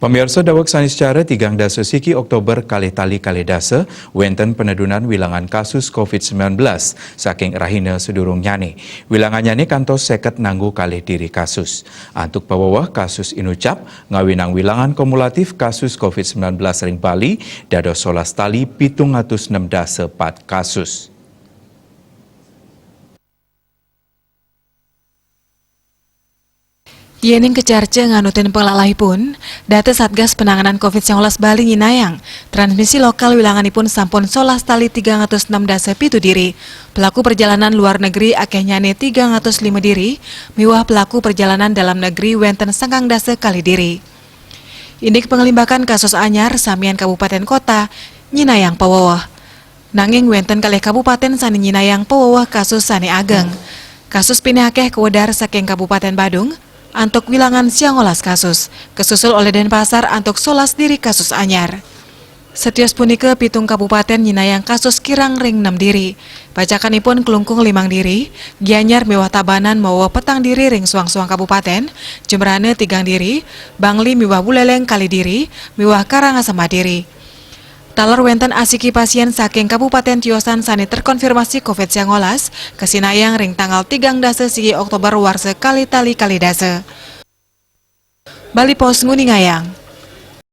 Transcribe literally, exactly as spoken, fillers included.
Pamiarsa, daweg sane secara tigang dasa siki Oktober kalih tali kalih dasa, wenten penedunan wilangan kasus covid sembilan belas saking rahina sedurung nyane. Wilangannyane kantos seket nanggu kalih diri kasus. Antuk paweweh kasus inucap, ngawinang wilangan kumulatif kasus covid sembilan belas ring Bali dados solas tali pitung atus nem dasa pat kasus. Yening kacarca nganutin panglalahipun, data Satgas Penanganan covid sembilan belas Bali nyinayang, transmisi lokal wilanganipun sampun solas tali tigang atus nem dasa pitu diri, pelaku perjalanan luar negeri akehnyane tigang atus lima diri, miwah pelaku perjalanan dalam negeri wenten sangang dasa kalih diri. Indik panglimbakan kasus anyar, samian kabupaten kota nyinayang paweweh. Nanging wenten kalih kabupaten sane nyinayang paweweh kasus sane ageng. Kasus pinih akeh kawedar saking Kabupaten Badung, antuk wilangan siangolas kasus, kasusul olih Denpasar antuk solas diri kasus anyar. Satios punika, pitung kabupaten nyinayang kasus kirang ring nem diri. Pacakanipun Klungkung limang diri, Gianyar miwah Tabanan mawa petang diri ring suang-suang kabupaten, Jembrana tigang diri, Bangli miwah Buleleng kalih diri, miwah Karangasem diri. Taler wenten asiki pasien saking kabupaten tiosan sane terkonfirmasi covid sembilan belas, kasinayang ring tanggal tigang dasa siki Oktober warsa kalih tali kalih dasa. Bali Post nguningayang,